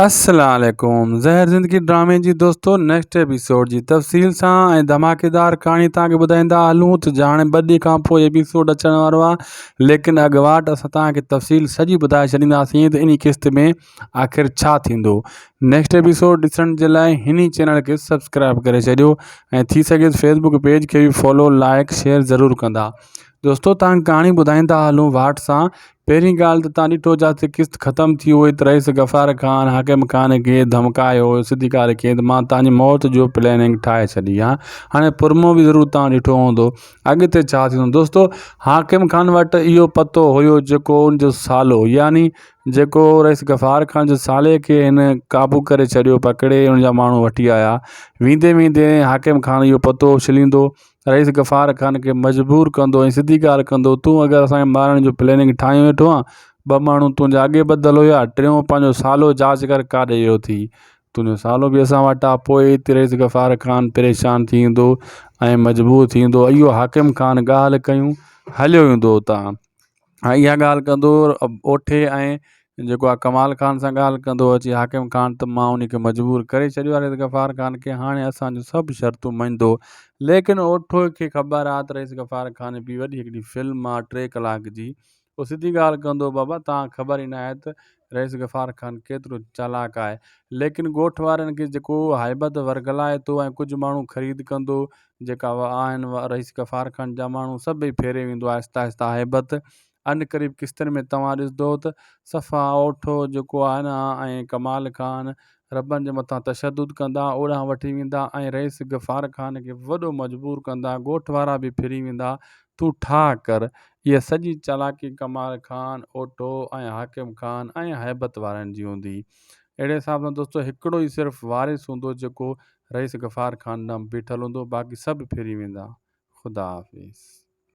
السلام عليڪم زهر زندگي ڊرامي جي دوستو نيڪسٽ ايپيسوڊ جي تفصيل سان ۽ ڌماڪيدار ڪهاڻي توهان کي ٻڌائيندا هلون ته هاڻي ٻه ڏينهن کان پوء ايپيسوڊ اچڻ وارو آهي ليڪن اڳواٽ اسان توهان کي تفصيل سڄي ٻڌائي ڇڏينداسين ته انهي قسط ۾ آخر ڇا ٿيندو نيڪسٽ ايپيسوڊ ڏسڻ جي لاء هن چينل کي سبسڪرائب ڪري ڇڏيو ۽ ٿي سگهي ته فيسبوڪ پيج کي به فالو لائڪ شيئر ضرور ڪندا دوستو توهان ڪهاڻي ٻڌائيندا هلون واٽ سان پهرين ڳالهه ته توهان ڏٺو جاتي قسط ختم ٿي هئي ته رئيس غفار خان حاڪم خان کي ڌمڪايو هو سڌي ڳالهه ڪئي ته مان توهان جي موت جو پلاننگ ٺاهي ڇڏي آهي هاڻي پرمو به ضرور توهان ڏٺو هوندو اڳتي ڇا ٿيندو دوستو حاڪم خان وٽ اهو پتو هيو جيڪو ان جو سالو يعني جيڪو رئيس غفار خان جي سالي کي هن قابو ڪري ڇڏيو پڪڙي ان جا ماڻهو وٺي آيا ويندي ويندي حاڪم خان اهو پتو اڇليندو رئيس غفار خان کي مجبور ڪندو ۽ سڌي ڳالهه ڪندو تون اگر اسان کي مارڻ جو پلاننگ ٺاهيون ويٺو آن ٻه ماڻهو تنهنجا اڳي ٻڌل هيا ٽيون پنهنجو سالو جاچ ڪر ڪاڏي ويو ٿي تنهنجو سالو به اسان وٽ آ پوء اتي رئيس غفار خان پريشان ٿي ويندو ۽ مجبور ٿي ويندو اهو حاڪم خان ڳالهه ڪيون هليو ويندو اتان ۽ اها ڳالهه ڪندو اوٺي ۽ جيڪو آهي ڪمال خان سان ڳالهه ڪندو اچي حاڪم خان ته مان ان کي مجبور ڪري ڇڏيو آهي غفار خان کي هاڻي اسانجو سڀ شرطون مڃندو ليڪن اوٺو کي خبر آهي ته رئيس غفار خان به وڏي هڪڙي فلم آهي ٽي ڪلاڪ جي هو سڌي ڳالهه ڪندو بابا تان خبر ئي ناهي ته رئيس غفار خان ڪيترو چالاڪ آهي ليڪن ڳوٺ وارن کي جيڪو هيبت ورغلائي ٿو ۽ ڪجهه ماڻهو خريد ڪندو جيڪا آهن رئيس غفار خان جا ماڻهو سڀئي ڦيري ويندو آهستي آهستي هيبت ان قريب قسطن ۾ توهان ڏسندو ته صفا اوٺو جيڪو آهي نه ۽ ڪمال خان ربن جي مٿان تشدد ڪندا اوڏانهن وٺي ويندا ۽ رئيس غفار خان کي وڏو مجبور ڪندا ڳوٺ وارا به ڦري ويندا تون ٺاهه ڪر اها سڄي چالاڪي ڪمال خان، اوٺو ۽ حاڪم خان ۽ هيبت وارن جي هوندي. اهڙي حساب سان دوستو هڪڙو ئي صرف وارث هوندو جيڪو رئيس غفار خان ڏانهن بيٺل هوندو باقي سڀ ڦري ويندا. خدا حافظ.